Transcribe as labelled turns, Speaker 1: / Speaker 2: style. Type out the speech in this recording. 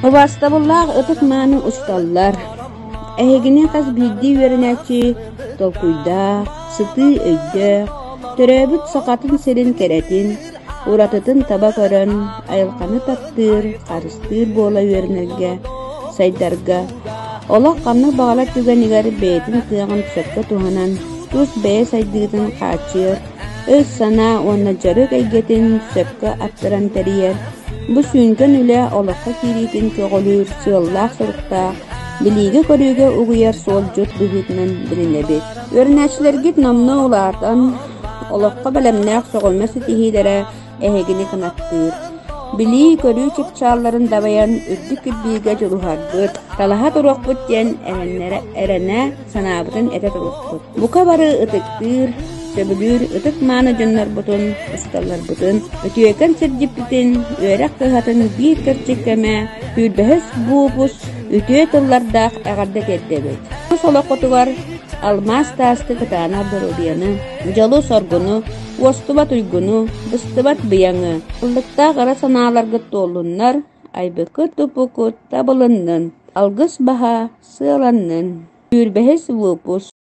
Speaker 1: Убаастабыллаах ытык-мааны усталлар, эһигини хас биирдии үөрэнээччи толкуйдаах, сытыы өйдөөх, төрөөбүт Сахатын сирин кэрэтин, уратытын таба көрөн, айылҕаны таптыыр, харыстыыр буола үөрэнэргэ, сайдарга, олох ханнык баҕарар түгэнигэр бэйэтин кыаҕын сөпкө туһанан, тус бэйэ сайдыытын хааччыйар өй-санаа уонна дьарык эйгэтин сөпкө аттаран тэрийэр, бу сүҥкэн үлэ олоххо киириитин көҕүлүүр сыаллаах-соруктаах, билиигэ-көрүүгэ угуйар суолдьут быһыытынан билинэбит. Үөрэнээччилэргит номнуо улаатан, олоххо бэлэмнээх сөҕүмэр ситиһиилэрэ эһигини кынаттыыр. Билии-көрүү чыпчаалларын дабайан үрдүк кирбиигэ дьулуһарбыт, талаһа туруохпут диэн эрэннэрэ эрэнэ санаабытын этэ туруохпут. Бука бары ытыктыыр, сөбүлүүр ытык-мааны дьоннорбутун, учууталларбытын, үтүөкэн сирдьиппитин, үөрэх кыһатын биир кэрчик кэмэ, сүүрбэһис буупус үтүө тыллардаах эҕэрдэ тиэрдэбит. Тус олоххутугар алмаас таасты кытаанах доруобуйаны, дьолу-соргуну, уостубат уйгуну, быстыбат быйаҥы, ыллыктаах ыра санааларгыт туоллуннар, айбыккыт-туппуккут табылыннын, алгыс баһа сыаланнын. Сүүрбэһис выпуск.